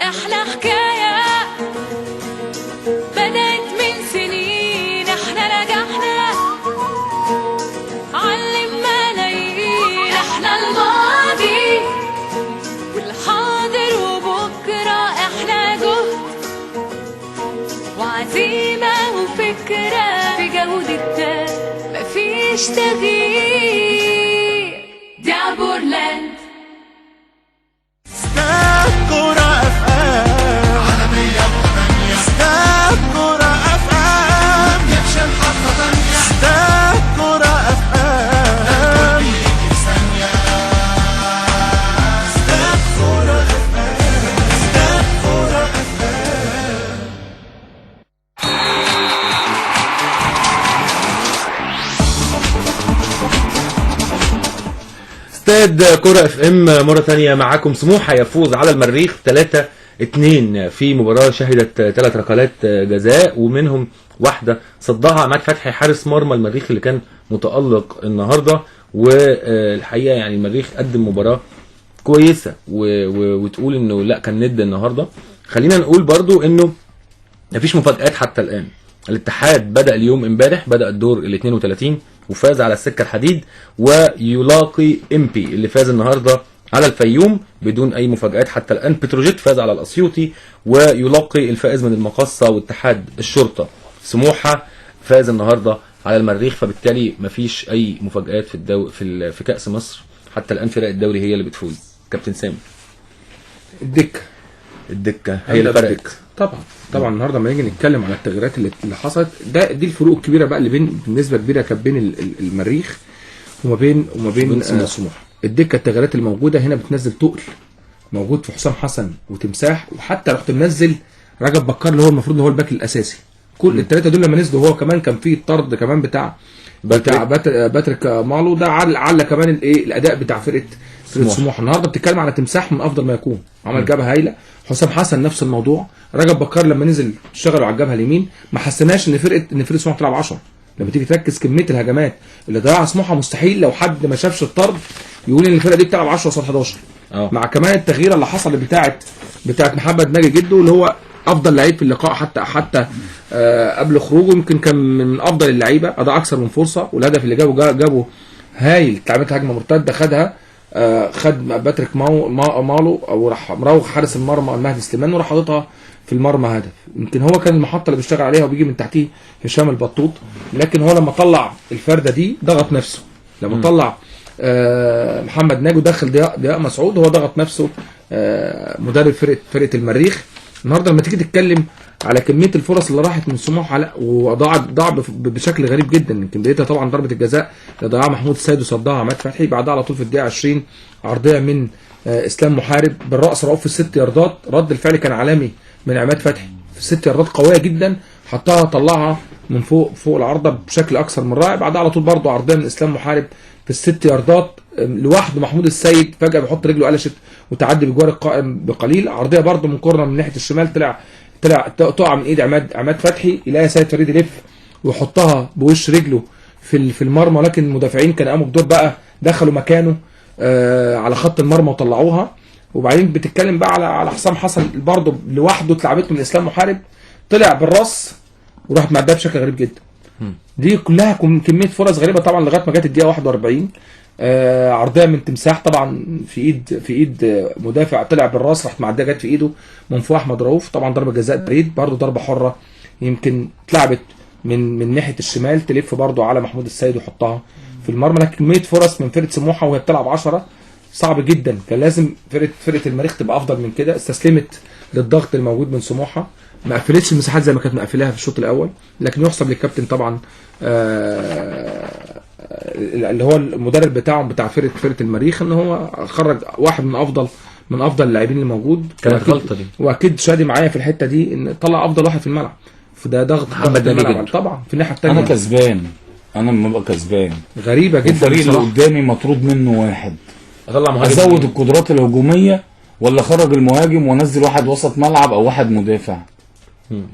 احنا حكاية بدأت من سنين، احنا نجحنا علم ملايين، احنا الماضي والحاضر وبكرة، احنا جهد وعزيمة وفكرة، في جودتنا مفيش تغيير، دي عبورلاند. استاد كرة FM على 108، استاد كرة FM استاد كرة FM، استاد كرة FM، استاد كرة FM. استاد كرة FM مرة تانية معاكم. سموحة يفوز على المريخ 3-2 في مباراة شهدت 3 ركلات جزاء، ومنهم واحدة صدها عماد فتحي حارس مرمى المريخ اللي كان متألق النهاردة. والحقيقة يعني المريخ قدم مباراة كويسة وتقول انه لا كان ند النهاردة. خلينا نقول برضو انه مفيش مفاجآت حتى الآن. الاتحاد بدأ اليوم امبارح، بدأ الدور ال 32 وفاز على السكة الحديد، ويلاقي امبي اللي فاز النهارده على الفيوم بدون اي مفاجآت حتى الآن. بتروجيت فاز على الاسيوطي ويلاقي الفائز من المقصة واتحاد الشرطة. سموحة فاز النهارده على المريخ، فبالتالي مفيش اي مفاجآت في في كأس مصر حتى الآن. فرق الدوري هي اللي بتفوز. كابتن سامي، الدكة الدكة هي اللي فرقت. طبعا طبعا. النهارده لما نيجي نتكلم على التغييرات اللي حصلت، ده دي الفروق الكبيرة بقى اللي بين بنسبة كبيرة كانت بين المريخ وما بين سموحه. الدكة التغييرات اللي موجودة هنا بتنزل تقل موجود في حسام حسن وتمساح، وحتى رحت منزل رجب بكار اللي هو المفروض ان هو الباك الاساسي. كل الثلاثة دول لما نزلوا، هو كمان كان في طرد كمان بتاع باتريك مالو، ده على كمان الايه الاداء بتاع فرقه سموحه. النهارده بتتكلم على تمساح من افضل ما يكون، عمل جبهة هايلة. حسام حسن نفس الموضوع. رجب بكار لما نزل اشتغلوا على الجبهة اليمين، ما حسيناش ان فرقه سموحه تلعب 10. لما تيجي تركز كمية الهجمات اللي ضيعها سموحه، مستحيل لو حد ما شافش الطرد يقول ان الفرقة دي بتلعب 10 قصاد 11. مع كمان التغييره اللي حصلت بتاعه محمد ناجي جدو اللي هو افضل لعيب في اللقاء حتى قبل خروجه، يمكن كان من افضل اللعيبة، اضاع اكثر من فرصة، والهدف اللي جابه هايل، اتلعبت هجمة مرتدة خدها خد باتريك مالو او راح مراوغ حارس المرمى المهدي سليمان وراح حاططها في المرمى هدف. يمكن هو كان المحطة اللي بيشتغل عليها وبيجي من تحتيه هشام البطوط، لكن هو لما طلع الفرده دي ضغط نفسه. لما طلع محمد ناجي ودخل ضياء مسعود، هو ضغط نفسه مدرب فرقه المريخ. النهارده لما تيجي تتكلم على كمية الفرص اللي راحت من سموحه، وضاع بشكل غريب جدا. يمكن بدايتها طبعا ضربه الجزاء اللي ضيعها محمود السيد وصدها عماد فتحي، بعدها على طول في الدقيقة 20 عرضية من اسلام محارب بالراس رؤوف في 6 ياردات. رد الفعل كان عالمي من عماد فتحي في 6 ياردات قوية جدا، حطها طلعها من فوق العارضة بشكل اكثر من رائع. بعدها على طول برضه عرضية من اسلام محارب في 6 ياردات لوحده، محمود السيد فجاة بيحط رجله قلشت وتعدي بجوار القائم بقليل. عرضية برضه من كورنر من ناحية الشمال طلع تقع من ايد عماد فتحي، يلاقي سيد فريد يلف ويحطها بوش رجله في المرمى، لكن المدافعين كانوا قاموا بدور بقى، دخلوا مكانه على خط المرمى وطلعوها. وبعدين بتتكلم بقى على حسام حسن برضه لوحده، اتلعبت من اسلام محارب، طلع بالراس وراحت معدية بشكل غريب جدا. دي كلها كمية فرص غريبة طبعا لغاية ما جت الدقيقة 41 عرضية من تمساح طبعا في ايد مدافع، طلع بالراس راحت معدية جت في ايده من فوق احمد رؤوف. طبعا ضربه جزاء بعيد، برضه ضربه حره يمكن اتلعبت من ناحية الشمال، تلف برضه على محمود السيد ويحطها في المرمى. لكن كمية فرص من فرقه سموحه وهي بتلعب 10 صعب جدا، كان لازم فرقه المريخ تبقى افضل من كده. استسلمت للضغط الموجود من سموحه، ما قفلتش المساحات زي ما كانت مقفلاها في الشوط الاول. لكن يحسب للكابتن طبعا اللي هو المدرب بتاعهم بتاع فرقه المريخ، ان هو خرج واحد من افضل اللاعبين اللي موجود. كانت غلطه دي، واكيد شادي معايا في الحتة دي، ان طلع افضل واحد في الملعب، فده ضغط محمد ناجي طبعا في الناحية الثانية. انا كسبان، انا لما ببقى كسبان غريبة جدا، الفريق اللي قدامي مطرود منه واحد، اطلع مهاجم، ازود القدرات الهجومية ولا اخرج المهاجم وانزل واحد وسط ملعب او واحد مدافع؟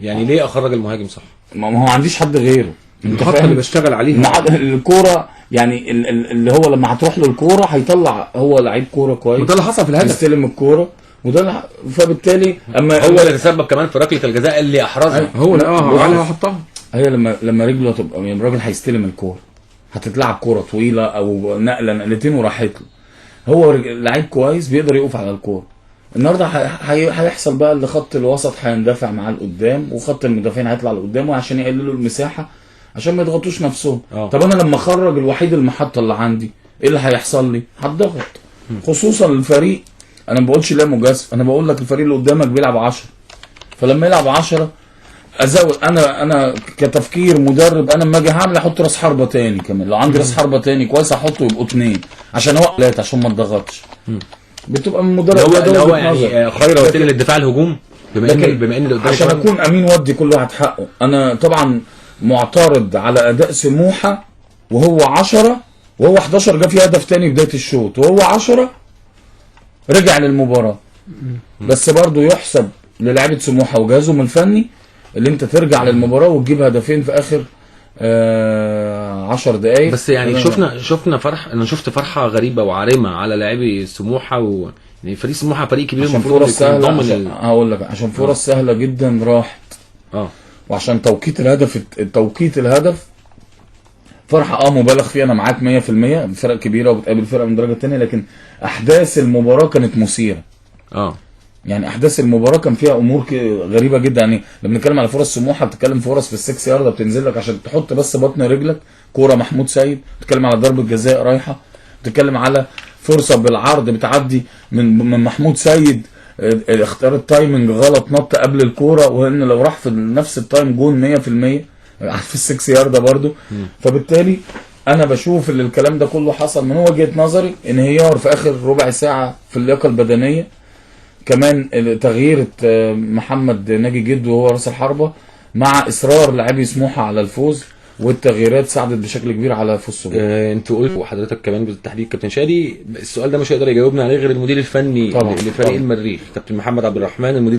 يعني ليه اخرج المهاجم؟ صح، ما هو ما عنديش حد غيره. الخطة اللي بشتغل عليها الكورة، يعني اللي هو لما هتروح له الكورة هيطلع، هو لعيب كورة كويس، وده اللي حصل في الهدف، يستلم الكورة وده فبالتالي اما هو اللي تسبب كمان في ركلة الجزاء اللي احرزها هو لا هو حطها. هي لما رجله تبقى يعني الراجل هيستلم الكورة، هتتلعب كورة طويلة او نقله نقلتين وراحت له. هو لعيب كويس بيقدر يقف على الكورة. النهارده هيحصل بقى اللي خط الوسط هيندفع معاه لقدام، وخط المدافعين هيطلع لقدام عشان يقللوا المساحة عشان ما يضغطوش نفسهم. طب انا لما اخرج الوحيد المحطة اللي عندي ايه اللي هيحصل لي؟ هتضغط، خصوصا الفريق. انا ما بقولش لا مجازف، انا بقول لك الفريق اللي قدامك بيلعب 10، فلما يلعب 10 ازود. انا كتفكير مدرب، انا لما اجي هعمل احط راس حربه تاني كمان، لو عندي راس حربه تاني كويس احطه يبقوا 2 عشان هو 3 عشان ما اتضغطش. بتبقى من مدرب اللي هو يعني خير وسيلة للدفاع الهجوم، بما ان اللي قدامك عشان اكون امين ودي كل واحد حقه. انا طبعا معترض على اداء سموحه وهو 10 وهو 11 جاب فيه هدف تاني بداية الشوط، وهو 10 رجع للمباراة. بس برضه يحسب للاعيبه سموحه وجهازهم الفني اللي انت ترجع للمباراة وتجيب هدفين في اخر 10 دقائق. بس يعني شفنا فرح، انا شفت فرحه غريبة وعارمه على لاعبي سموحه يعني فريق سموحه فريق كبير، المفروض فرص سهلة. هقول لك عشان فرص سهلة جدا راحت، وعشان توقيت الهدف، فرحه مبالغ فيها، انا معاك 100%. فرق كبيرة وبتقابل فرقه من درجه ثانية، لكن احداث المباراة كانت مثيرة. يعني احداث المباراة كان فيها امور غريبة جدا. يعني لما بنتكلم على فرص سموحه، بتتكلم فرص في السكس يارده بتنزل لك عشان تحط بس بطن رجلك، كورة محمود سيد، بتتكلم على ضربه جزاء رايحة، بتتكلم على فرصة بالعرض بتعدي من محمود سيد، اختار ال timing غلط، نط قبل الكورة، وان لو راح في نفس ال time جون 100% في السكس يارده برده. فبالتالي انا بشوف ان الكلام ده كله حصل من وجهه نظري انهيار في اخر ربع ساعة في اللياقة البدنية، كمان تغيير محمد ناجي جد وهو راس الحربة، مع اصرار لاعبي سموحه على الفوز، والتغييرات ساعدت بشكل كبير على فوز سموحه. انتوا قلتوا وحضرتك كمان بالتحديد كابتن شادي، السؤال ده مش هيقدر يجاوبنا عليه غير المدير الفني لفريق المريخ كابتن محمد عبد الرحمن، المدير